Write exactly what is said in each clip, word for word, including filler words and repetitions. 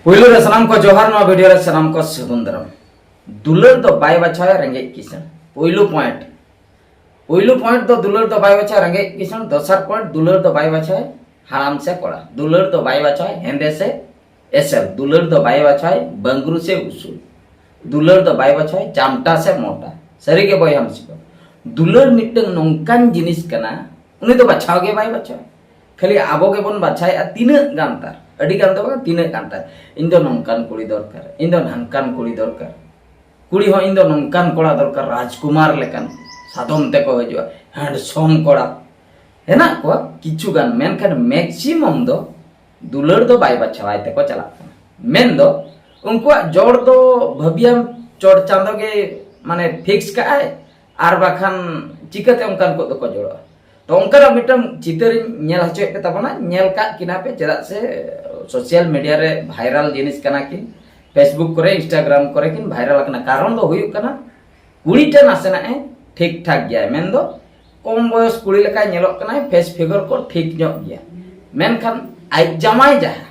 ᱯᱩᱭᱞᱩ ᱨᱮ ᱥᱟᱱᱟᱢ ᱠᱚ ᱡᱚᱦᱟᱨ, ᱱᱚᱣᱟ ᱵᱷᱤᱰᱤᱭᱳ ᱨᱮ ᱥᱟᱱᱟᱢ ᱠᱚ ᱥᱟᱹᱜᱩᱱ ᱫᱟᱨᱟᱢ᱾ ᱫᱩᱞᱟᱹᱲ ᱫᱚ ᱵᱟᱭ ᱵᱟᱪᱷᱟᱣᱟ ᱨᱮᱸᱜᱮᱡ ᱠᱤᱥᱟᱹᱬ᱾ ᱯᱩᱭᱞᱩ ᱯᱚᱭᱮᱱᱴ, ᱯᱩᱭᱞᱩ ᱯᱚᱭᱮᱱᱴ ᱫᱚ ᱫᱩᱞᱟᱹᱲ ᱫᱚ ᱵᱟᱭ ᱵᱟᱪᱷᱟᱣᱟ ᱨᱮᱸᱜᱮᱡ ᱠᱤᱥᱟᱹᱬ᱾ ᱫᱚᱥᱟᱨ ᱯᱚᱭᱮᱱᱴ, ᱫᱩᱞᱟᱹᱲ ᱫᱚ ᱵᱟᱭ ᱵᱟᱪᱷᱟᱣᱟ ᱦᱟᱲᱟᱢ ᱥᱮ ᱠᱚᱲᱟ᱾ ᱫᱩᱞᱟᱹᱲ ᱫᱚ ᱵᱟᱭ ᱵᱟᱪᱷᱟᱣᱟ ᱦᱮᱸᱫᱮ ᱥᱮ ᱮᱥᱮᱞ᱾ ᱫᱩᱞᱟᱹᱲ ᱫᱚ ᱵᱟᱭ ᱵᱟᱪᱷᱟᱣᱟ ᱵᱟᱝᱜᱽᱨᱩ ᱥᱮ ᱩᱥᱩᱞ᱾ ᱫᱩᱞᱟᱹᱲ ᱫᱚ ᱵᱟᱭ ᱵᱟᱪᱷᱟᱣᱟ ᱪᱟᱢᱴᱟ ᱥᱮ ᱢᱚᱴᱟ᱾ ᱥᱟᱹᱨᱤ ᱜᱮ ᱵᱚᱭᱦᱟ ᱢᱤᱥᱤ ᱠᱚ, ᱫᱩᱞᱟᱹᱲ ᱢᱤᱫᱴᱟᱝ ᱱᱚᱝᱠᱟᱱ ᱡᱤᱱᱤᱥ ᱠᱟᱱᱟ, ᱩᱱᱤ ᱫᱚ ᱵᱟᱪᱷᱟᱣ ᱜᱮ ᱵᱟᱭ ᱵᱟᱪᱷᱟᱣᱟ᱾ ᱠᱷᱟᱹᱞᱤ ᱟᱵᱚ ᱜᱮᱵᱚᱱ ᱵᱟᱪᱷᱟᱣᱮᱫᱼᱟ ᱛᱤᱱᱟᱹᱜ ᱜᱟᱱ ᱛᱟᱨ, ᱟᱹᱰᱤ ᱜᱟᱱ ᱫᱚ ᱵᱟᱝ, ᱛᱤᱱᱟᱹᱜ ᱜᱟᱱ ᱛᱟᱨ᱾ ᱤᱧ ᱫᱚ ᱱᱚᱝᱠᱟᱱ ᱠᱩᱲᱤ ᱫᱚᱨᱠᱟᱨ, ᱤᱧ ᱫᱚ ᱱᱷᱟᱝᱠᱟᱱ ᱠᱩᱲᱤ ᱫᱚᱨᱠᱟᱨ, ᱠᱩᱲᱤ ᱦᱚᱸ ᱤᱧ ᱫᱚ ᱱᱚᱝᱠᱟᱱ ᱠᱚᱲᱟ ᱫᱚᱨᱠᱟᱨ, ᱨᱟᱡᱽᱠᱩᱢᱟᱨ ᱞᱮᱠᱟᱱ ᱥᱟᱫᱚᱢ ᱛᱮᱠᱚ ᱦᱤᱡᱩᱜᱼᱟ, ᱦᱮᱱᱰᱥᱚᱢ ᱠᱚᱲᱟ᱾ ᱦᱮᱱᱟᱜ ᱠᱚᱣᱟ ᱠᱤᱪᱷᱩ ᱜᱟᱱ, ᱢᱮᱱᱠᱷᱟᱱ ᱢᱮᱠᱥᱤᱢᱟᱢ ᱫᱚ ᱫᱩᱞᱟᱹᱲ ᱫᱚ ᱵᱟᱭ ᱵᱟᱪᱷᱟᱣᱟᱭ ᱛᱮᱠᱚ ᱪᱟᱞᱟᱜ ᱠᱟᱱᱟ᱾ ᱢᱮᱱᱫᱚ ᱩᱱᱠᱩᱣᱟᱜ ᱡᱚᱲ ᱫᱚ ᱵᱷᱟᱹᱵᱤᱭᱟᱢ ᱪᱚᱴ ᱪᱟᱸᱫᱚ ᱜᱮ ᱢᱟᱱᱮ ᱯᱷᱤᱠᱥ ᱠᱟᱜᱼᱟᱭ, ᱟᱨ ᱵᱟᱠᱷᱟᱱ ᱪᱤᱠᱟᱹᱛᱮ ᱚᱱᱠᱟᱱ ᱠᱚ ᱫᱚᱠᱚ ᱡᱚᱲᱚᱜᱼᱟ? ᱛᱚ ᱚᱱᱠᱟᱱᱟᱜ ᱢᱤᱫᱴᱟᱝ ᱪᱤᱛᱟᱹᱨᱤᱧ ᱧᱮᱞ ᱦᱚᱪᱚᱭᱮᱫ ᱯᱮ ᱛᱟᱵᱚᱱᱟ, ᱧᱮᱞ ᱠᱟᱜ ᱠᱤᱱᱟ ᱯᱮ, ᱪᱮᱫᱟᱜ ᱥᱮ ᱥᱳᱥᱟᱞ ᱢᱤᱰᱤᱭᱟ ᱨᱮ ᱵᱷᱟᱭᱨᱟᱞ ᱡᱤᱱᱤᱥ ᱠᱟᱱᱟ ᱠᱤᱱ, ᱯᱷᱮᱥᱵᱩᱠ ᱠᱚᱨᱮ, ᱤᱱᱥᱴᱟᱜᱨᱟᱢ ᱠᱚᱨᱮ ᱠᱤᱱ ᱵᱷᱟᱭᱨᱟᱞ ᱟᱠᱟᱱᱟ᱾ ᱠᱟᱨᱚᱱ ᱫᱚ ᱦᱩᱭᱩᱜ ᱠᱟᱱᱟ ᱠᱩᱲᱤᱴᱟ ᱱᱟᱥᱮᱱᱟᱜ ᱮ ᱴᱷᱤᱠ ᱴᱷᱟᱠ ᱜᱮᱭᱟᱭ, ᱢᱮᱱᱫᱚ ᱠᱚᱢ ᱵᱚᱭᱚᱥ ᱠᱩᱲᱤ ᱞᱮᱠᱟᱭ ᱧᱮᱞᱚᱜ ᱠᱟᱱᱟᱭ, ᱯᱷᱮᱥ ᱯᱷᱤᱜᱟᱨ ᱠᱚ ᱴᱷᱤᱠ ᱧᱚᱜ ᱜᱮᱭᱟ, ᱢᱮᱱᱠᱷᱟᱱ ᱟᱡ ᱡᱟᱢᱟᱭ ᱡᱟᱦᱟᱸ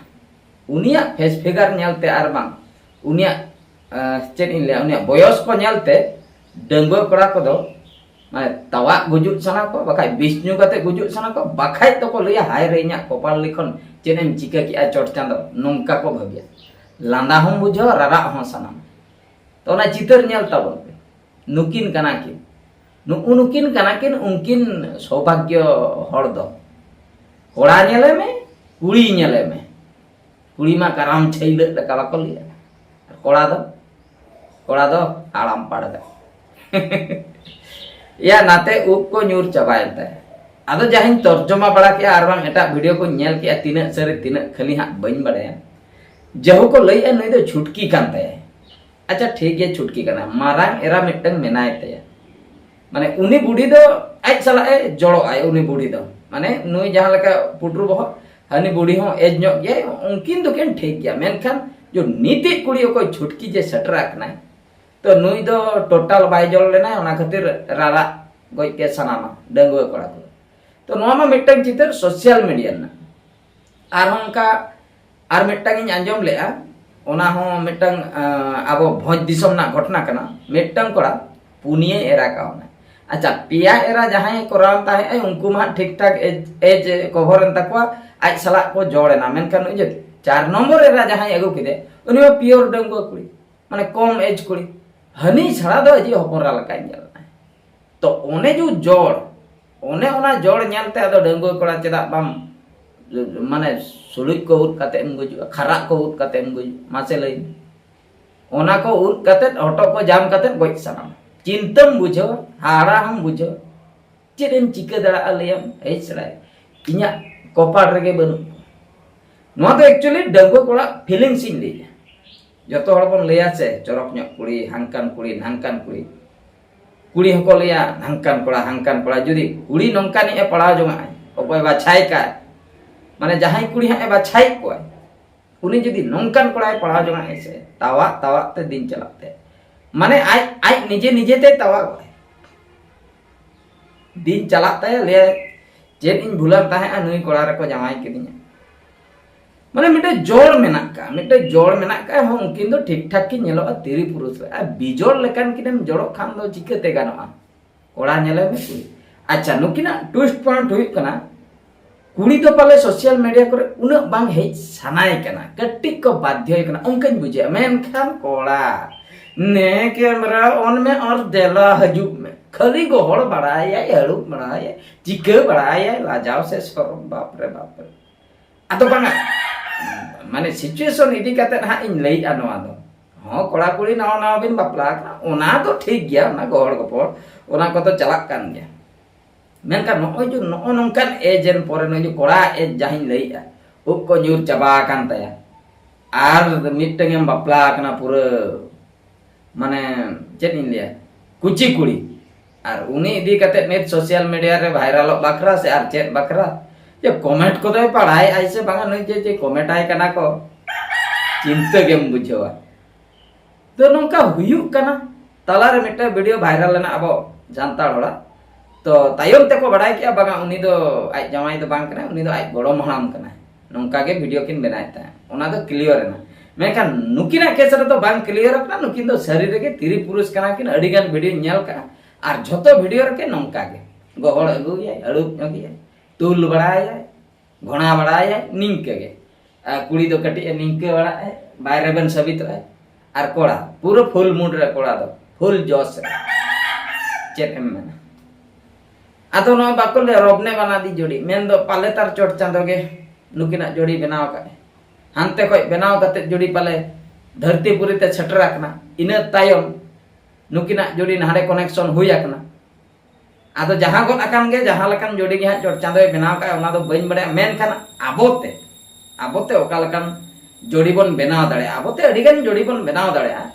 ᱩᱱᱤᱭᱟᱜ ᱯᱷᱮᱥ ᱯᱷᱤᱜᱟᱨ ᱧᱮᱞᱛᱮ ᱟᱨ ᱵᱟᱝ ᱩᱱᱤᱭᱟᱜ, ᱟᱸ, ᱪᱮᱫ ᱤᱧ ᱞᱟᱹᱭᱟ, ᱩᱱᱤᱭᱟᱜ ᱵᱚᱭᱚᱥ ᱠᱚ ᱧᱮᱞᱛᱮ ᱰᱟᱺᱜᱩᱣᱟᱹ ᱠᱚᱲᱟ ᱠᱚᱫᱚ ᱢᱟᱱᱮ ᱛᱟᱣᱟᱜ ᱜᱩᱡᱩᱜ ᱥᱟᱱᱟ ᱠᱚ, ᱵᱟᱠᱷᱟᱡ ᱵᱤᱥ ᱧᱩ ᱠᱟᱛᱮ ᱜᱩᱡᱩᱜ ᱥᱟᱱᱟ ᱠᱚ, ᱵᱟᱠᱷᱟᱡ ᱫᱚᱠᱚ ᱞᱟᱹᱭᱟ, "ᱦᱟᱭ ᱨᱮ ᱤᱧᱟᱜ ᱠᱚᱯᱟᱞ ᱞᱤᱠᱷᱚᱱ, ᱪᱮᱫ ᱮᱢ ᱪᱤᱠᱟᱹ ᱠᱮᱜᱼᱟ ᱪᱚᱴ ᱪᱟᱸᱫᱚ?" ᱱᱚᱝᱠᱟ ᱠᱚ ᱵᱷᱟᱹᱵᱤᱭᱟ᱾ ᱞᱟᱸᱫᱟ ᱦᱚᱸᱢ ᱵᱩᱡᱷᱟᱹᱣᱟ, ᱨᱟᱨᱟᱜ ᱦᱚᱸ ᱥᱟᱱᱟᱢᱟ᱾ ᱛᱚ ᱚᱱᱟ ᱪᱤᱛᱟᱹᱨ ᱧᱮᱞ ᱛᱟᱵᱚᱱ ᱯᱮ, ᱱᱩᱠᱤᱱ ᱠᱟᱱᱟ ᱠᱤᱱ, ᱱᱩᱜᱼᱩ ᱱᱩᱠᱤᱱ ᱠᱟᱱᱟ ᱠᱤᱱ ᱩᱱᱠᱤᱱ ᱥᱳᱵᱷᱟᱜᱽᱭᱚ ᱦᱚᱲ ᱫᱚ᱾ ᱠᱚᱲᱟ ᱧᱮᱞᱮ ᱢᱮ, ᱠᱩᱲᱤ ᱧᱮᱞᱮ ᱢᱮ, ᱠᱩᱲᱤ ᱢᱟ ᱠᱟᱨᱟᱢ ᱪᱷᱟᱹᱭᱞᱟᱹᱜ ᱞᱮᱠᱟ ᱵᱟᱠᱚ ᱞᱟᱹᱭᱟ, ᱟᱨ ᱠᱚᱲᱟ ᱫᱚ, ᱠᱚᱲᱟ ᱫᱚ ᱦᱟᱲᱟᱢ ᱯᱟᱲᱜᱟ᱾ ᱭᱟ ᱱᱟᱛᱮ ᱩᱵ ᱠᱚ ᱧᱩᱨ ᱪᱟᱵᱟᱭᱮᱱ ᱛᱟᱭᱟ᱾ ᱟᱫᱚ ᱡᱟᱦᱟᱸᱧ ᱛᱚᱨᱡᱚᱢᱟ ᱵᱟᱲᱟ ᱠᱮᱜᱼᱟ ᱟᱨ ᱵᱟᱝ ᱮᱴᱟᱜ ᱵᱷᱤᱰᱤᱭᱳ ᱠᱚᱧ ᱧᱮᱞ ᱠᱮᱜᱼᱟ, ᱛᱤᱱᱟᱹᱜ ᱥᱟᱹᱨᱤ ᱛᱤᱱᱟᱹᱜ ᱠᱷᱟᱹᱞᱤ ᱦᱟᱸᱜ ᱵᱟᱹᱧ ᱵᱟᱲᱟᱭᱟ᱾ ᱡᱟᱹᱦᱩ ᱠᱚ ᱞᱟᱹᱭᱮᱜᱼᱟ ᱱᱩᱭ ᱫᱚ ᱪᱷᱩᱴᱠᱤ ᱠᱟᱱ ᱛᱟᱭᱟᱭ᱾ ᱟᱪᱪᱷᱟ ᱴᱷᱤᱠ ᱜᱮᱭᱟ, ᱪᱷᱩᱴᱠᱤ ᱠᱟᱱᱟᱭ, ᱢᱟᱨᱟᱝ ᱮᱨᱟ ᱢᱤᱫᱴᱟᱝ ᱢᱮᱱᱟᱭ ᱛᱟᱭᱟ, ᱢᱟᱱᱮ ᱩᱱᱤ ᱵᱩᱰᱷᱤ ᱫᱚ ᱟᱡ ᱥᱟᱞᱟᱜ ᱮ ᱡᱚᱲᱚᱜ ᱟᱭ᱾ ᱩᱱᱤ ᱵᱩᱰᱷᱤ ᱫᱚ ᱢᱟᱱᱮ ᱱᱩᱭ ᱡᱟᱦᱟᱸ ᱞᱮᱠᱟ ᱯᱩᱴᱨᱩ ᱵᱚᱦᱚᱜ, ᱦᱟᱹᱱᱤ ᱵᱩᱰᱷᱤ ᱦᱚᱸ ᱮᱡᱽ ᱧᱚᱜ ᱜᱮᱭᱟᱭ, ᱩᱱᱠᱤᱱ ᱫᱚᱠᱤᱱ ᱴᱷᱤᱠ ᱜᱮᱭᱟ᱾ ᱢᱮᱱᱠᱷᱟᱱ ᱡᱚ ᱱᱤᱛᱤᱡ ᱠᱩᱲᱤ ᱚᱠᱚᱭ ᱪᱷᱩᱴᱠᱤ ᱡᱮ ᱥᱮᱴᱮᱨ ᱟᱠᱟᱱᱟᱭ, ᱛᱚ ᱱᱩᱭ ᱫᱚ ᱴᱳᱴᱟᱞ ᱵᱟᱭ ᱡᱚᱲ ᱞᱮᱱᱟᱭ, ᱚᱱᱟ ᱠᱷᱟᱹᱛᱤᱨ ᱨᱟᱨᱟᱜ ᱜᱚᱡ ᱜᱮ ᱥᱟᱱᱟᱢᱟ ᱰᱟᱺᱜᱩᱣᱟᱹ ᱠᱚᱲᱟ ᱠᱚ᱾ ᱛᱚ ᱱᱚᱣᱟ ᱢᱟ ᱢᱤᱫᱴᱟᱝ ᱪᱤᱛᱟᱹᱨ ᱥᱳᱥᱟᱞ ᱢᱤᱰᱤᱭᱟ ᱨᱮᱱᱟᱜ᱾ ᱟᱨᱦᱚᱸ ᱚᱱᱠᱟ ᱟᱨ ᱢᱤᱫᱴᱟᱝ ᱤᱧ ᱟᱸᱡᱚᱢ ᱞᱮᱜᱼᱟ, ᱚᱱᱟ ᱦᱚᱸ ᱢᱤᱫᱴᱟᱝ, ᱟᱸ, ᱟᱵᱚ ᱵᱷᱚᱸᱡᱽ ᱫᱤᱥᱚᱢ ᱨᱮᱱᱟᱜ ᱜᱷᱚᱴᱚᱱᱟ ᱠᱟᱱᱟ᱾ ᱢᱤᱫᱴᱟᱝ ᱠᱚᱲᱟ ᱯᱩᱱᱭᱟᱹ ᱮᱨᱟ ᱠᱟᱣᱱᱟᱭ᱾ ᱟᱪᱪᱷᱟ, ᱯᱮᱭᱟ ᱮᱨᱟ ᱡᱟᱦᱟᱸᱭ ᱠᱚᱨᱟᱣ ᱛᱟᱦᱮᱸᱜ ᱟᱭ, ᱩᱱᱠᱩ ᱢᱟ ᱴᱷᱤᱠ ᱴᱷᱟᱠ age, age cover ᱮᱱ ᱛᱟᱠᱚᱣᱟ, ᱟᱡ ᱥᱟᱞᱟᱜ ᱠᱚ ᱡᱚᱲ ᱮᱱᱟ᱾ ᱢᱮᱱᱠᱷᱟᱱ ᱩᱱᱤ ᱡᱮ ᱪᱟᱨ ᱱᱚᱢᱵᱚᱨ ᱮᱨᱟ ᱡᱟᱦᱟᱸᱭ ᱟᱹᱜᱩ ᱠᱮᱫᱮ, ᱩᱱᱤ ᱢᱟ pure ᱰᱟᱺᱜᱩᱣᱟᱹ ᱠᱩᱲᱤ, ᱢᱟᱱᱮ ᱠᱚᱢ age ᱠᱩᱲᱤ, ᱦᱟᱹᱱᱤ ᱪᱷᱟᱲᱟ ᱫᱚ ᱟᱡᱤᱡ ᱦᱚᱯᱚᱱ ᱮᱨᱟ ᱞᱮᱠᱟᱭ ᱧᱮᱞ ᱮᱱᱟᱭ᱾ ᱛᱚ ᱚᱱᱮ ᱡᱩ ᱡᱚᱲ, ᱚᱱᱮ ᱚᱱᱟ ᱡᱚᱲ ᱧᱮᱞᱛᱮ ᱟᱫᱚ ᱰᱟᱺᱜᱩᱣᱟᱹ ᱠᱚᱲᱟ ᱪᱮᱫᱟᱜ ᱵᱟᱢ, ᱢᱟᱱᱮ ᱥᱩᱞᱩᱡ ᱠᱚ ᱩᱫ ᱠᱟᱛᱮ ᱮᱢ ᱜᱩᱡᱩᱜᱼᱟ, ᱠᱷᱟᱨᱟᱜ ᱠᱚ ᱩᱫ ᱠᱟᱛᱮ ᱮᱢ ᱜᱩᱡᱩᱜᱼᱟ? ᱢᱟᱥᱮ ᱞᱟᱹᱭ ᱢᱮ᱾ ᱚᱱᱟ ᱠᱚ ᱩᱫ ᱠᱟᱛᱮ ᱦᱚᱴᱚᱜ ᱠᱚ ᱡᱟᱢ ᱠᱟᱛᱮ ᱜᱚᱡ ᱥᱟᱱᱟᱢᱟ᱾ ᱪᱤᱱᱛᱟᱹᱢ ᱵᱩᱡᱷᱟᱹᱣᱟ, ᱦᱟᱦᱟᱲᱟ ᱦᱚᱸᱢ ᱵᱩᱡᱷᱟᱹᱣᱟ, ᱪᱮᱫ ᱮᱢ ᱪᱤᱠᱟᱹ ᱫᱟᱲᱮᱭᱟᱜᱼᱟ ᱞᱟᱹᱭᱟᱢ? ᱦᱮᱡ ᱥᱮᱲᱟᱭ, ᱤᱧᱟᱹᱜ ᱠᱚᱯᱟᱲ ᱨᱮᱜᱮ ᱵᱟᱹᱱᱩᱜ ᱠᱚᱣᱟ᱾ ᱱᱚᱣᱟ ᱫᱚ actually ᱰᱟᱺᱜᱩᱣᱟᱹ ᱠᱚᱲᱟ feelings ᱤᱧ ᱞᱟᱹᱭᱟ᱾ ᱡᱚᱛᱚ ᱦᱚᱲ ᱵᱚᱱ ᱞᱟᱹᱭᱟ ᱥᱮ, ᱪᱚᱨᱚᱠ ᱧᱚᱜ ᱠᱩᱲᱤ, ᱦᱟᱝᱠᱟᱱ ᱠᱩᱲᱤ, ᱱᱟᱝᱠᱟᱱ ᱠᱩᱲᱤ᱾ ᱠᱩᱲᱤ ᱦᱚᱸᱠᱚ ᱞᱟᱹᱭᱟ ᱱᱟᱝᱠᱟᱱ ᱠᱚᱲᱟ, ᱦᱟᱝᱠᱟᱱ ᱠᱚᱲᱟ᱾ ᱡᱩᱫᱤ ᱠᱩᱲᱤ ᱱᱚᱝᱠᱟᱱᱤᱡ ᱮ ᱯᱟᱲᱟᱣ ᱡᱚᱝᱟᱜᱼᱟᱭ, ᱚᱠᱚᱭ ᱵᱟᱪᱷᱟᱭ ᱠᱟᱭ, ᱢᱟᱱᱮ ᱡᱟᱦᱟᱸᱭ ᱠᱩᱲᱤ ᱦᱟᱸᱜ ᱮ ᱵᱟᱪᱷᱟᱭᱮᱫ ᱠᱚᱣᱟᱭ, ᱩᱱᱤ ᱡᱩᱫᱤ ᱱᱚᱝᱠᱟᱱ ᱠᱚᱲᱟᱭ ᱯᱟᱲᱟᱣ ᱡᱚᱝᱟᱜᱼᱟᱭ ᱥᱮ, ᱛᱟᱣᱟᱜ ᱛᱟᱣᱟᱜ ᱛᱮ ᱫᱤᱱ ᱪᱟᱞᱟᱜ ᱛᱟᱭᱟ᱾ ᱢᱟᱱᱮ ᱟᱡ, ᱟᱡ ᱱᱤᱡᱮ ᱱᱤᱡᱮ ᱛᱮ ᱛᱟᱣᱟᱜᱚᱜᱼᱟᱭ᱾ ᱫᱤᱱ ᱪᱟᱞᱟᱜ ᱛᱟᱭᱟ, ᱞᱟᱹᱭᱟᱭ, "ᱪᱮᱫ ᱤᱧ ᱵᱷᱩᱞᱟᱱ ᱛᱟᱦᱮᱸᱜᱼᱟ, ᱱᱩᱭ ᱠᱚᱲᱟ ᱨᱮᱠᱚ ᱡᱟᱶᱟᱭ ᱠᱤᱫᱤᱧᱟ?" ᱢᱟᱱᱮ ᱢᱤᱫᱴᱮᱡ ᱡᱚᱲ ᱢᱮᱱᱟᱜ ᱠᱟᱜᱼᱟ, ᱢᱤᱫᱴᱮᱡ ᱡᱚᱲ ᱢᱮᱱᱟᱜ ᱠᱟᱜᱼᱟ᱾ ᱦᱚᱸ, ᱩᱱᱠᱤᱱ ᱫᱚ ᱴᱷᱤᱠ ᱴᱷᱟᱠ ᱠᱤᱱ ᱧᱮᱞᱚᱜᱼᱟ ᱛᱤᱨᱤ ᱯᱩᱨᱩᱥ ᱨᱮ᱾ ᱟᱨ ᱵᱤᱡᱚᱲ ᱞᱮᱠᱟᱱ ᱠᱤᱱᱮᱢ ᱡᱚᱲᱚᱜ ᱠᱷᱟᱱ ᱫᱚ ᱪᱤᱠᱟᱹᱛᱮ ᱜᱟᱱᱚᱜᱼᱟ? ᱠᱚᱲᱟ ᱧᱮᱞᱮ ᱢᱮ, ᱠᱩᱲᱤ᱾ ᱟᱪᱪᱷᱟ, ᱱᱩᱠᱤᱱᱟᱜ twist point ᱦᱩᱭᱩᱜ ᱠᱟᱱᱟ, ᱠᱩᱲᱤ ᱫᱚ ᱯᱟᱞᱮ social media ᱠᱚᱨᱮ ᱩᱱᱟᱹᱜ ᱵᱟᱝ ᱦᱮᱡ ᱥᱟᱱᱟᱭᱮ ᱠᱟᱱᱟ, ᱠᱟᱹᱴᱤᱡ ᱠᱚ ᱵᱟᱫᱽᱫᱷᱚᱭᱮ ᱠᱟᱱᱟ, ᱚᱱᱠᱟᱧ ᱵᱩᱡᱷᱟᱹᱣᱟ᱾ ᱢᱮᱱᱠᱷᱟᱱ ᱠᱚᱲᱟ, ᱱᱮ camera on ᱢᱮ ᱟᱨ ᱫᱮᱞᱟ ᱦᱤᱡᱩᱜ ᱢᱮ, ᱠᱷᱟᱹᱞᱤ ᱜᱚᱦᱚᱲ ᱵᱟᱲᱟᱭᱟᱭ, ᱟᱹᱨᱩᱵ ᱵᱟᱲᱟᱭᱟᱭ, ᱪᱤᱠᱟᱹ ᱵᱟᱲᱟᱭᱟᱭ, ᱞᱟᱡᱟᱣ ᱥᱮ ᱥᱚᱨᱚᱢ, ᱵᱟᱯ ᱨᱮ ᱵᱟᱯ ᱨᱮ᱾ ᱟᱫᱚ ᱵᱟᱝᱟ, ᱢᱟᱱᱮ situation ᱤᱫᱤ ᱠᱟᱛᱮ ᱦᱟᱸᱜ ᱤᱧ ᱞᱟᱹᱭᱮᱜᱼᱟ ᱱᱚᱣᱟ ᱫᱚ᱾ ᱦᱚᱸ, ᱠᱚᱲᱟ ᱠᱩᱲᱤ ᱱᱟᱣᱟ ᱱᱟᱣᱟ ᱵᱤᱱ ᱵᱟᱯᱞᱟ ᱟᱠᱟᱱᱟ, ᱚᱱᱟ ᱫᱚ ᱴᱷᱤᱠ ᱜᱮᱭᱟ, ᱚᱱᱟ ᱜᱚᱦᱚᱲ ᱜᱚᱯᱚᱲ, ᱚᱱᱟ ᱠᱚᱫᱚ ᱪᱟᱞᱟᱜ ᱠᱟᱱ ᱜᱮᱭᱟ᱾ ᱢᱮᱱᱠᱷᱟᱱ ᱱᱚᱜᱼᱚᱭ ᱡᱮ ᱱᱚᱜᱼᱚ ᱱᱚᱝᱠᱟᱱ age ᱮᱱ ᱯᱚᱨᱮ ᱱᱩᱭ ᱡᱮ ᱠᱚᱲᱟ age ᱡᱟᱦᱟᱸᱧ ᱞᱟᱹᱭᱮᱜᱼᱟ, ᱩᱵ ᱠᱚ ᱧᱩᱨ ᱪᱟᱵᱟ ᱟᱠᱟᱱ ᱛᱟᱭᱟ, ᱟᱨ ᱢᱤᱫᱴᱟᱝ ᱮᱢ ᱵᱟᱯᱞᱟ ᱟᱠᱟᱱᱟ ᱯᱩᱨᱟᱹ, ᱢᱟᱱᱮ ᱪᱮᱫ ᱤᱧ ᱞᱟᱹᱭᱟ, ᱠᱩᱪᱤ ᱠᱩᱲᱤ, ᱟᱨ ᱩᱱᱤ ᱤᱫᱤ ᱠᱟᱛᱮ ᱱᱤᱛ social media ᱨᱮ ᱵᱷᱟᱭᱨᱟᱞᱚᱜ ᱵᱟᱠᱷᱨᱟ ᱥᱮ ᱟᱨ ᱪᱮᱫ ᱵᱟᱠᱷᱨᱟ, ᱡᱮ comment ᱠᱚᱫᱚᱭ ᱯᱟᱲᱦᱟᱣᱮᱫᱼᱟᱭ ᱥᱮ ᱵᱟᱝᱟ, ᱱᱩᱭ ᱡᱮ, ᱡᱮ comment ᱟᱭ ᱠᱟᱱᱟ ᱠᱚ, ᱪᱤᱱᱛᱟᱹ ᱜᱮᱢ ᱵᱩᱡᱷᱟᱹᱣᱟ᱾ ᱛᱚ ᱱᱚᱝᱠᱟ ᱦᱩᱭᱩᱜ ᱠᱟᱱᱟ᱾ ᱛᱟᱞᱟᱨᱮ ᱢᱤᱫᱴᱟᱝ video viral ᱞᱮᱱᱟ ᱟᱵᱚ ᱡᱟᱱᱛᱟᱲ ᱦᱚᱲᱟᱜ᱾ ᱛᱚ ᱛᱟᱭᱚᱢ ᱛᱮᱠᱚ ᱵᱟᱲᱟᱭ ᱠᱮᱜᱼᱟ, ᱵᱟᱝᱟ, ᱩᱱᱤ ᱫᱚ ᱟᱡ ᱡᱟᱶᱟᱭ ᱫᱚ ᱵᱟᱝ ᱠᱟᱱᱟᱭ, ᱩᱱᱤ ᱫᱚ ᱟᱡ ᱜᱚᱲᱚᱢ ᱦᱟᱲᱟᱢ ᱠᱟᱱᱟᱭ᱾ ᱱᱚᱝᱠᱟ ᱜᱮ ᱵᱷᱤᱰᱤᱭᱳ ᱠᱤᱱ ᱵᱮᱱᱟᱣᱮᱫ ᱛᱟᱦᱮᱸᱫ, ᱚᱱᱟ ᱫᱚ ᱠᱞᱤᱭᱟᱨ ᱮᱱᱟ᱾ ᱢᱮᱱᱠᱷᱟᱱ ᱱᱩᱠᱤᱱᱟᱜ ᱠᱮᱥ ᱨᱮᱫᱚ ᱵᱟᱝ ᱠᱞᱤᱭᱟᱨ ᱠᱟᱱᱟ᱾ ᱱᱩᱠᱤᱱ ᱫᱚ ᱥᱟᱹᱨᱤ ᱨᱮᱜᱮ ᱛᱤᱨᱤ ᱯᱩᱨᱩᱥ ᱠᱟᱱᱟ ᱠᱤᱱ, ᱟᱹᱰᱤ ᱜᱟᱱ ᱵᱷᱤᱰᱤᱭᱳᱧ ᱧᱮᱞ ᱠᱟᱜᱼᱟ, ᱟᱨ ᱡᱷᱚᱛᱚ ᱵᱷᱤᱰᱤᱭᱳ ᱨᱮᱜᱮ ᱱᱚᱝᱠᱟ ᱜᱮ, ᱜᱚᱦᱚᱲ ᱟᱹᱜᱩᱭᱟᱭ, ᱟᱹᱲᱩᱵ ᱧᱚᱜᱮᱭᱟᱭ, ᱛᱩᱞ ᱵᱟᱲᱟᱭᱟᱭ, ᱜᱷᱚᱲᱟ ᱵᱟᱲᱟᱭᱟᱭ, ᱱᱤᱝᱠᱟᱹ ᱜᱮ᱾ ᱟᱨ ᱠᱩᱲᱤ ᱫᱚ ᱠᱟᱹᱴᱤᱡ ᱮ ᱱᱤᱝᱠᱟᱹ ᱵᱟᱲᱟᱜᱼᱟᱭ, ᱵᱟᱭ ᱨᱮᱵᱮᱱ ᱥᱟᱹᱵᱤᱛᱚᱜᱼᱟᱭ᱾ ᱟᱨ ᱠᱚᱲᱟ ᱯᱩᱨᱟᱹ ᱯᱷᱩᱞ ᱢᱩᱰ ᱨᱮ, ᱠᱚᱲᱟ ᱫᱚ ᱯᱷᱩᱞ ᱡᱚᱥ ᱨᱮ᱾ ᱪᱮᱫ ᱮᱢ ᱢᱮᱱᱟ? ᱟᱫᱚ ᱱᱚᱣᱟ ᱵᱟᱠᱚ ᱞᱟᱹᱭᱟ ᱨᱚᱵᱱᱮ ᱵᱟᱱᱟᱫᱤ ᱡᱳᱲᱤ, ᱢᱮᱱᱫᱚ ᱯᱟᱞᱮ ᱛᱟᱨ ᱪᱚᱴ ᱪᱟᱸᱫᱚ ᱜᱮ ᱱᱩᱠᱤᱱᱟᱜ ᱡᱳᱲᱤ ᱵᱮᱱᱟᱣ ᱟᱠᱟᱫ᱾ ᱦᱟᱱᱛᱮ ᱠᱷᱚᱡ ᱵᱮᱱᱟᱣ ᱠᱟᱛᱮ ᱡᱳᱲᱤ ᱯᱟᱞᱮ ᱫᱷᱟᱹᱨᱛᱤ ᱯᱩᱨᱤ ᱛᱮ ᱥᱮᱴᱮᱨ ᱟᱠᱟᱱᱟ, ᱤᱱᱟᱹ ᱛᱟᱭᱚᱢ ᱱᱩᱠᱤᱱᱟᱜ ᱡᱳᱲᱤ ᱱᱟᱦᱟᱰᱮ ᱠᱚᱱᱮᱠᱥᱚᱱ ᱦᱩᱭ ᱟᱠᱟᱱᱟ᱾ ᱟᱫᱚ ᱡᱟᱦᱟᱸ ᱜᱚᱫ ᱟᱠᱟᱱ ᱜᱮ, ᱡᱟᱦᱟᱸ ᱞᱮᱠᱟᱱ ᱡᱳᱲᱤ ᱜᱮ ᱦᱟᱸᱜ ᱪᱚᱴ ᱪᱟᱸᱫᱚᱭ ᱵᱮᱱᱟᱣ ᱠᱟᱜᱼᱟ, ᱚᱱᱟ ᱫᱚ ᱵᱟᱹᱧ ᱵᱟᱲᱟᱭᱟ᱾ ᱢᱮᱱᱠᱷᱟᱱ ᱟᱵᱚᱛᱮ, ᱟᱵᱚᱛᱮ ᱚᱠᱟ ᱞᱮᱠᱟᱱ ᱡᱳᱲᱤ ᱵᱚᱱ ᱵᱮᱱᱟᱣ ᱫᱟᱲᱮᱭᱟᱜᱼᱟ, ᱟᱵᱚᱛᱮ ᱟᱹᱰᱤ ᱜᱟᱱ ᱡᱳᱲᱤ ᱵᱚᱱ ᱵᱮᱱᱟᱣ ᱫᱟᱲᱮᱭᱟᱜᱼᱟ᱾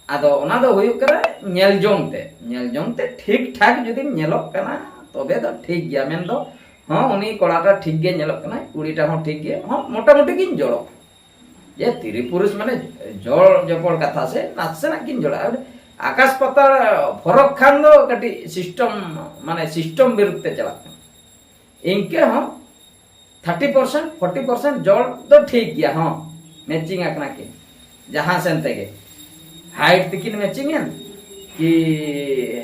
ᱟᱫᱚ ᱚᱱᱟ ᱫᱚ ᱦᱩᱭᱩᱜ ᱠᱟᱱᱟ ᱧᱮᱞ ᱡᱚᱝ ᱛᱮ, ᱧᱮᱞ ᱡᱚᱝ ᱛᱮ ᱴᱷᱤᱠ ᱴᱷᱟᱠ ᱡᱩᱫᱤᱢ ᱧᱮᱞᱚᱜ ᱠᱟᱱᱟ, ᱛᱚᱵᱮ ᱫᱚ ᱴᱷᱤᱠ ᱜᱮᱭᱟ᱾ ᱢᱮᱱᱫᱚ ᱦᱚᱸ, ᱩᱱᱤ ᱠᱚᱲᱟᱴᱟ ᱴᱷᱤᱠ ᱜᱮ ᱧᱮᱞᱚᱜ ᱠᱟᱱᱟᱭ, ᱠᱩᱲᱤᱴᱟ ᱦᱚᱸ ᱴᱷᱤᱠ ᱜᱮ, ᱦᱚᱸ, ᱢᱚᱴᱟᱢᱩᱴᱤ ᱠᱤᱱ ᱡᱚᱲᱚᱜ᱾ ᱡᱮ ᱛᱤᱨᱤ ᱯᱩᱨᱩᱥ ᱢᱟᱱᱮ ᱡᱚᱲ ᱡᱚᱯᱚᱲ ᱠᱟᱛᱷᱟ ᱥᱮ ᱱᱟᱥᱮᱱᱟᱜ ᱠᱤᱱ ᱡᱚᱲᱟᱜᱼᱟ᱾ ᱟᱠᱟᱥ ᱯᱟᱛᱟᱞ ᱯᱷᱚᱨᱚᱠ ᱠᱷᱟᱱ ᱫᱚ ᱠᱟᱹᱴᱤᱡ ᱥᱤᱥᱴᱚᱢ, ᱢᱟᱱᱮ ᱥᱤᱥᱴᱚᱢ ᱵᱤᱨᱩᱫᱷ ᱛᱮ ᱪᱟᱞᱟᱜ ᱠᱟᱱᱟ᱾ ᱤᱱᱠᱟᱹ ᱦᱚᱸ ᱛᱷᱟᱨᱴᱤ ᱯᱟᱨᱥᱮᱱᱴ, ᱯᱷᱳᱨᱴᱤ ᱯᱟᱨᱥᱮᱱᱴ ᱡᱚᱲ ᱫᱚ ᱴᱷᱤᱠ ᱜᱮᱭᱟ, ᱦᱚᱸ, ᱢᱮᱪᱤᱝ ᱟᱠᱟᱱᱟ ᱠᱤᱱ ᱡᱟᱦᱟᱸ ᱥᱮᱱ ᱛᱮᱜᱮ᱾ ᱦᱟᱭᱤᱴ ᱛᱤᱠᱤᱱ ᱢᱮᱪᱤᱝ ᱮᱱ, ᱠᱤ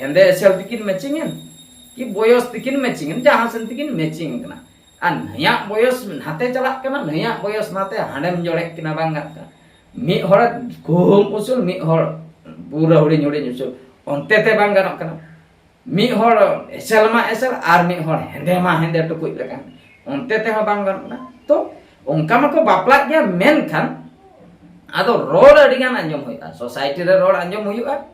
ᱦᱮᱸᱫᱮ ᱮᱥᱮᱞ ᱛᱤᱠᱤᱱ ᱢᱮᱪᱤᱝ ᱮᱱ, ᱠᱤ ᱵᱚᱭᱚᱥ ᱛᱤᱠᱤᱱ ᱢᱮᱪᱤᱝ ᱮᱱ, ᱡᱟᱦᱟᱸ ᱥᱮᱱ ᱛᱤᱠᱤᱱ ᱢᱮᱪᱤᱝ ᱟᱠᱟᱱᱟ᱾ ᱟᱨ ᱱᱩᱭᱟᱜ ᱵᱚᱭᱚᱥ ᱱᱟᱛᱮ ᱪᱟᱞᱟᱜ ᱠᱟᱱᱟ, ᱱᱩᱭᱟᱜ ᱵᱚᱭᱚᱥ ᱱᱟᱛᱮ, ᱦᱟᱸᱰᱮᱢ ᱡᱚᱲᱮᱫ ᱠᱤᱱᱟ, ᱵᱟᱝ ᱜᱟᱱᱚᱜ ᱠᱟᱱᱟ᱾ ᱢᱤᱫ ᱦᱚᱲ ᱠᱷᱩᱵ ᱩᱥᱩᱞ, ᱢᱤᱫ ᱦᱚᱲ ᱯᱩᱨᱟᱹ ᱦᱩᱰᱤᱧ ᱦᱩᱰᱤᱧ ᱩᱥᱩᱞ, ᱚᱱᱛᱮ ᱛᱮ ᱵᱟᱝ ᱜᱟᱱᱚᱜ ᱠᱟᱱᱟ᱾ ᱢᱤᱫ ᱦᱚᱲ ᱮᱥᱮᱞ ᱢᱟ ᱮᱥᱮᱞ ᱟᱨ ᱢᱤᱫ ᱦᱚᱲ ᱦᱮᱸᱫᱮ ᱢᱟ ᱦᱮᱸᱫᱮ ᱴᱩᱠᱩᱡ ᱞᱮᱠᱟ, ᱚᱱᱛᱮ ᱛᱮᱦᱚᱸ ᱵᱟᱝ ᱜᱟᱱᱚᱜ ᱠᱟᱱᱟ᱾ ᱛᱚ ᱚᱱᱠᱟ ᱢᱟᱠᱚ ᱵᱟᱯᱞᱟᱜ ᱜᱮᱭᱟ, ᱢᱮᱱᱠᱷᱟᱱ ᱟᱫᱚ ᱨᱚᱲ ᱟᱹᱰᱤ ᱜᱟᱱ ᱟᱸᱡᱚᱢ ᱦᱩᱭᱩᱜᱼᱟ, ᱥᱳᱥᱟᱭᱴᱤ ᱨᱮ ᱨᱚᱲ ᱟᱸᱡᱚᱢ ᱦᱩᱭᱩᱜᱼᱟ,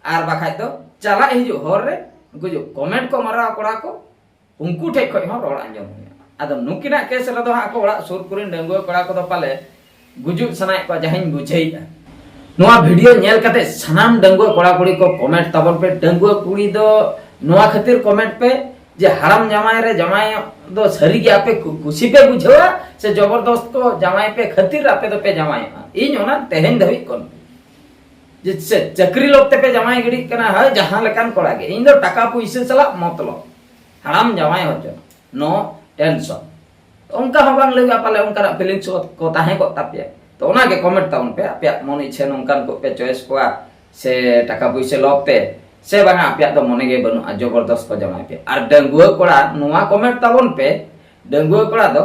ᱟᱨ ᱵᱟᱠᱷᱟᱡ ᱫᱚ ᱪᱟᱞᱟᱜ ᱦᱤᱡᱩᱜ ᱦᱚᱨ ᱨᱮ ᱩᱱᱠᱩ ᱡᱮ ᱠᱚᱢᱮᱱᱴ ᱠᱚ ᱢᱟᱨᱟᱣᱟ ᱠᱚᱲᱟ ᱠᱚ, ᱩᱱᱠᱩ ᱴᱷᱮᱡ ᱠᱷᱚᱡ ᱦᱚᱸ ᱨᱚᱲ ᱟᱸᱡᱚᱢ ᱦᱩᱭᱩᱜᱼᱟ᱾ ᱟᱫᱚ ᱱᱩᱠᱤᱱᱟᱜ ᱠᱮᱥ ᱨᱮᱫᱚ ᱦᱟᱸᱜ ᱟᱠᱚ ᱚᱲᱟᱜ ᱥᱩᱨ ᱠᱚᱨᱮᱱ ᱰᱟᱺᱜᱩᱣᱟᱹ ᱠᱚᱲᱟ ᱠᱚᱫᱚ ᱯᱟᱞᱮ ᱜᱩᱡᱩᱜ ᱥᱟᱱᱟᱭᱮᱫ ᱠᱚᱣᱟ, ᱡᱟᱦᱟᱸᱧ ᱵᱩᱡᱷᱟᱹᱣᱮᱫᱼᱟ᱾ ᱱᱚᱣᱟ ᱵᱷᱤᱰᱤᱭᱳ ᱧᱮᱞ ᱠᱟᱛᱮ ᱥᱟᱱᱟᱢ ᱰᱟᱺᱜᱩᱣᱟᱹ ᱠᱚᱲᱟ ᱠᱩᱲᱤ ᱠᱚ ᱠᱚᱢᱮᱱᱴ ᱛᱟᱵᱚᱱ ᱯᱮ᱾ ᱰᱟᱺᱜᱩᱣᱟᱹ ᱠᱩᱲᱤ ᱫᱚ ᱱᱚᱣᱟ ᱠᱷᱟᱹᱛᱤᱨ ᱠᱚᱢᱮᱱᱴ ᱯᱮ ᱡᱮ ᱦᱟᱲᱟᱢ ᱡᱟᱶᱟᱭ ᱨᱮ ᱡᱟᱶᱟᱭᱚᱜ ᱫᱚ ᱥᱟᱹᱨᱤ ᱜᱮ ᱟᱯᱮ ᱠᱩ-, ᱠᱩᱥᱤ ᱯᱮ ᱵᱩᱡᱷᱟᱹᱣᱟ ᱥᱮ ᱡᱚᱵᱚᱨᱫᱚᱥᱛ ᱠᱚ ᱡᱟᱶᱟᱭ ᱯᱮ ᱠᱷᱟᱹᱛᱤᱨ ᱟᱯᱮ ᱫᱚᱯᱮ ᱡᱟᱶᱟᱭᱚᱜᱼᱟ? ᱤᱧ ᱚᱱᱟ ᱛᱮᱦᱮᱧ ᱫᱷᱟᱹᱵᱤᱡ ᱠᱚᱱ ᱡᱮ ᱪᱮᱫ ᱪᱟᱹᱠᱨᱤ ᱞᱚᱵ ᱛᱮᱯᱮ ᱡᱟᱶᱟᱭ ᱜᱤᱰᱤᱜ ᱠᱟᱱᱟ? ᱦᱳᱭ, ᱡᱟᱦᱟᱸ ᱞᱮᱠᱟᱱ ᱠᱚᱲᱟ ᱜᱮ, ᱤᱧ ᱫᱚ ᱴᱟᱠᱟ ᱯᱩᱭᱥᱟᱹ ᱥᱟᱞᱟᱜ ᱢᱚᱛᱞᱚᱵ, ᱦᱟᱲᱟᱢ ᱡᱟᱶᱟᱭ ᱦᱚᱪᱚ, no tension᱾ ᱚᱱᱠᱟ ᱦᱚᱸ ᱵᱟᱝ ᱞᱟᱹᱭ ᱦᱩᱭᱩᱜᱼᱟ, ᱯᱟᱞᱮ ᱚᱱᱠᱟᱱᱟᱜ feelings ᱠᱚ ᱛᱟᱦᱮᱸ ᱠᱚᱜ ᱛᱟᱯᱮᱭᱟ᱾ ᱛᱚ ᱚᱱᱟᱜᱮ comment ᱛᱟᱵᱚᱱ ᱯᱮ, ᱟᱯᱮᱭᱟᱜ ᱢᱚᱱ ᱤᱪᱪᱷᱟᱹ ᱱᱚᱝᱠᱟᱱ ᱠᱚ ᱯᱮ choice ᱠᱚᱣᱟ ᱥᱮ ᱴᱟᱠᱟ ᱯᱩᱭᱥᱟᱹ ᱞᱚᱵᱷ ᱛᱮ, ᱥᱮ ᱵᱟᱝᱟ ᱟᱯᱮᱭᱟᱜ ᱫᱚ ᱢᱚᱱᱮ ᱜᱮ ᱵᱟᱹᱱᱩᱜᱼᱟ ᱡᱚᱵᱚᱨᱫᱚᱥ ᱠᱚ ᱡᱟᱶᱟᱭ ᱯᱮ᱾ ᱟᱨ ᱰᱟᱺᱜᱩᱣᱟᱹ ᱠᱚᱲᱟ ᱱᱚᱣᱟ comment ᱛᱟᱵᱚᱱ ᱯᱮ, ᱰᱟᱺᱜᱩᱣᱟᱹ ᱠᱚᱲᱟ ᱫᱚ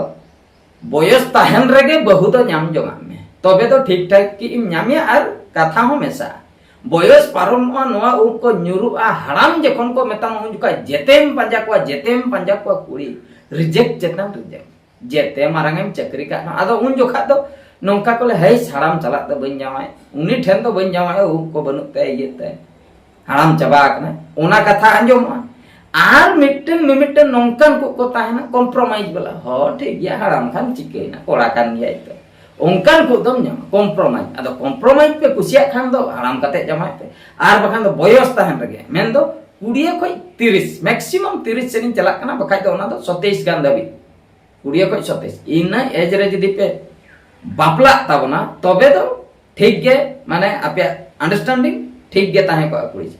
ᱵᱚᱭᱚᱥ ᱛᱟᱦᱮᱱ ᱨᱮᱜᱮ ᱵᱟᱹᱦᱩ ᱫᱚ ᱧᱟᱢ ᱡᱚᱝᱟᱜ ᱢᱮ, ᱛᱚᱵᱮ ᱫᱚ ᱴᱷᱤᱠ ᱴᱷᱟᱠ ᱠᱤ ᱮᱢ ᱧᱟᱢᱮᱭᱟ ᱟᱨ ᱠᱟᱛᱷᱟ ᱦᱚᱸ ᱢᱮᱥᱟᱜᱼᱟ᱾ ᱵᱚᱭᱚᱥ ᱯᱟᱨᱚᱢᱚᱜᱼᱟ, ᱱᱚᱣᱟ ᱩᱵ ᱠᱚ ᱧᱩᱨᱩᱜᱼᱟ, ᱦᱟᱲᱟᱢ ᱡᱚᱠᱷᱚᱱ ᱠᱚ ᱢᱮᱛᱟᱢᱟ ᱩᱱ ᱡᱚᱠᱷᱟᱡ ᱡᱮᱛᱮᱢ ᱯᱟᱸᱡᱟ ᱠᱚᱣᱟ, ᱡᱮᱛᱮᱢ ᱯᱟᱸᱡᱟ ᱠᱚᱣᱟ ᱠᱩᱲᱤ, reject ᱪᱮᱛᱟᱱ reject᱾ ᱡᱮᱛᱮ ᱢᱟᱨᱟᱝ ᱮᱢ ᱪᱟᱹᱠᱨᱤ ᱠᱟᱜ ᱨᱮᱦᱚᱸ, ᱟᱫᱚ ᱩᱱ ᱡᱚᱠᱷᱟᱜ ᱫᱚ ᱱᱚᱝᱠᱟ ᱠᱚ ᱞᱟᱹᱭᱟ, "ᱦᱮᱭ, ᱦᱟᱲᱟᱢ ᱪᱟᱞᱟᱜ ᱫᱚ ᱵᱟᱹᱧ ᱡᱟᱶᱟᱭ, ᱩᱱᱤ ᱴᱷᱮᱱ ᱫᱚ ᱵᱟᱹᱧ ᱡᱟᱶᱟᱭ, ᱩᱵ ᱠᱚ ᱵᱟᱹᱱᱩᱜ ᱛᱟᱭᱟ, ᱤᱭᱟᱹ ᱛᱟᱭ, ᱦᱟᱲᱟᱢ ᱪᱟᱵᱟ ᱟᱠᱟᱱᱟᱭ", ᱚᱱᱟ ᱠᱟᱛᱷᱟ ᱟᱸᱡᱚᱢᱚᱜᱼᱟ᱾ ᱟᱨ ᱢᱤᱫᱴᱮᱱ ᱢᱤᱢᱤᱫᱴᱮᱱ ᱱᱚᱝᱠᱟᱱ ᱠᱚ ᱠᱚ ᱛᱟᱦᱮᱱᱟ, compromise ᱵᱟᱞᱟ, "ᱦᱚᱸ, ᱴᱷᱤᱠ ᱜᱮᱭᱟ, ᱦᱟᱲᱟᱢ ᱠᱷᱟᱱ ᱪᱤᱠᱟᱹᱭᱮᱱᱟ, ᱠᱚᱲᱟ ᱠᱟᱱ ᱜᱮᱭᱟᱭ ᱛᱚ", ᱚᱱᱠᱟᱱ ᱠᱚ ᱫᱚᱢ ᱧᱟᱢᱟ, compromise᱾ ᱟᱫᱚ compromise ᱯᱮ ᱠᱩᱥᱤᱭᱟᱜ ᱠᱷᱟᱱ ᱫᱚ ᱦᱟᱲᱟᱢ ᱠᱟᱛᱮ ᱡᱟᱶᱟᱭ ᱯᱮ, ᱟᱨ ᱵᱟᱠᱷᱟᱱ ᱫᱚ ᱵᱚᱭᱚᱥ ᱛᱟᱦᱮᱱ ᱨᱮᱜᱮ, ᱢᱮᱱᱫᱚ ᱠᱩᱲᱤᱭᱟᱹ ᱠᱷᱚᱡ ᱛᱤᱨᱤᱥ, maximum ᱛᱤᱨᱤᱥ ᱥᱮᱫ ᱤᱧ ᱪᱟᱞᱟᱜ ᱠᱟᱱᱟ, ᱵᱟᱠᱷᱟᱡ ᱫᱚ ᱚᱱᱟ ᱫᱚ ᱥᱚᱛᱮᱭᱤᱥ ᱜᱟᱱ ᱫᱷᱟᱹᱵᱤᱡ᱾ ᱠᱩᱲᱤᱭᱟᱹ ᱠᱷᱚᱡ ᱥᱚᱛᱮᱭᱤᱥ, ᱤᱱᱟᱹ ᱮᱡᱽ ᱨᱮ ᱡᱩᱫᱤ ᱯᱮ ᱵᱟᱯᱞᱟᱜ ᱛᱟᱵᱚᱱᱟ, ᱛᱚᱵᱮ ᱫᱚ ᱴᱷᱤᱠ ᱜᱮ, ᱢᱟᱱᱮ ᱟᱯᱮᱭᱟᱜ understanding ᱴᱷᱤᱠ ᱜᱮ ᱛᱟᱦᱮᱸ ᱠᱚᱜᱼᱟ ᱠᱩᱲᱤ᱾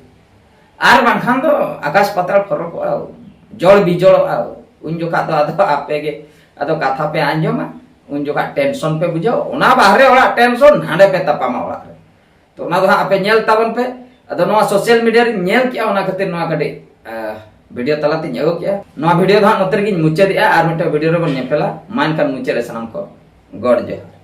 ᱟᱨ ᱵᱟᱝᱠᱷᱟᱱ ᱫᱚ ᱟᱠᱟᱥ ᱯᱟᱛᱟᱞ ᱯᱷᱚᱨᱚᱠᱚᱜᱼᱟ, ᱡᱚᱲ ᱵᱤᱡᱚᱲᱚᱜᱼᱟ᱾ ᱩᱱ ᱡᱚᱠᱷᱟᱜ ᱫᱚ ᱟᱫᱚ ᱟᱯᱮ ᱜᱮ ᱟᱫᱚ ᱠᱟᱛᱷᱟ ᱯᱮ ᱟᱸᱡᱚᱢᱟ, ᱩᱱ ᱡᱚᱠᱷᱟᱜ tension ᱯᱮ ᱵᱩᱡᱷᱟᱹᱣᱟ, ᱚᱱᱟ ᱵᱟᱦᱨᱮ ᱚᱲᱟᱜ tension, ᱦᱟᱸᱰᱮ ᱯᱮ ᱛᱟᱯᱟᱢᱟ ᱚᱲᱟᱜ ᱨᱮ᱾ ᱛᱚ ᱚᱱᱟ ᱫᱚ ᱦᱟᱸᱜ ᱟᱯᱮ ᱧᱮᱞ ᱛᱟᱵᱚᱱ ᱯᱮ᱾ ᱟᱫᱚ ᱱᱚᱣᱟ social media ᱨᱤᱧ ᱧᱮᱞ ᱠᱮᱜᱼᱟ, ᱚᱱᱟ ᱠᱷᱟᱹᱛᱤᱨ ᱱᱚᱣᱟ ᱠᱟᱹᱴᱤᱡ, ᱟᱦ, video ᱛᱟᱞᱟᱛᱤᱧ ᱟᱹᱜᱩ ᱠᱮᱜᱼᱟ᱾ ᱱᱚᱣᱟ video ᱫᱚ ᱦᱟᱸᱜ ᱱᱚᱛᱮ ᱨᱮᱜᱤᱧ ᱢᱩᱪᱟᱹᱫᱮᱜᱼᱟ, ᱟᱨ ᱢᱤᱫᱴᱮᱱ video ᱨᱮᱵᱚᱱ ᱧᱮᱯᱮᱞᱟ᱾ ᱢᱟ ᱮᱱᱠᱷᱟᱱ ᱢᱩᱪᱟᱹᱫ ᱨᱮ ᱥᱟᱱᱟᱢ ᱠᱚ ᱜᱚᱰ ᱡᱚᱦᱟᱨ᱾